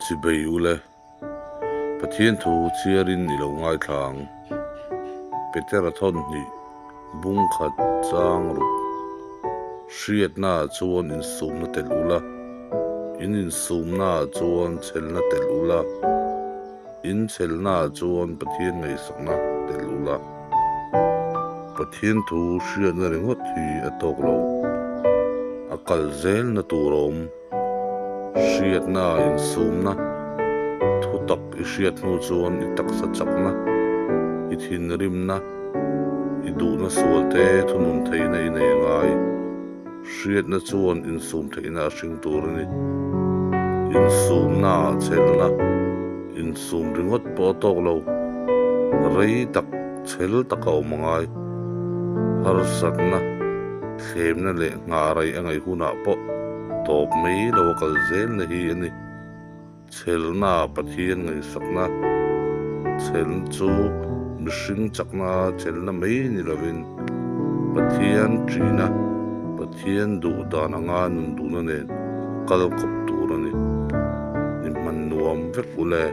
Chibei ule. Pathian thu chhiarin i lo ngaithla ang. Petera thawn hnih bung khat chang ruk. Hriatna ah chuan insumna telh ula, in insumna ah chuan chhelna telh ula, in chhelna ah chuan Pathian ngaihsakna telh ula. Pathian thu hriatna ringawt hi a tawk lo. A kal zelna tur a awm. Hriatna insumna, thutak i hriat hnu chuan i taksa chakna, i thinrimna, i duhna sual te thunun theihna i nei ngai. Hriatna chuan insum theihna a hring tur a ni. Insumna ah chelna, insum ringawt pawh a tawk lo. Rei tak, chhel taka awm a ngai. Harsatna. Thlemna leh nghah raih a ngaih hunah pawh tawp mai lo a kal zelna hi a ni. Chhelna Pathian ngaihsakna chhelna chu mihring chakna chhelna mai ni lovin Pathian ṭihna, Pathian duh dan anga nun duhna nen kal kawp tur a ni. Ni hman nuam vek ule.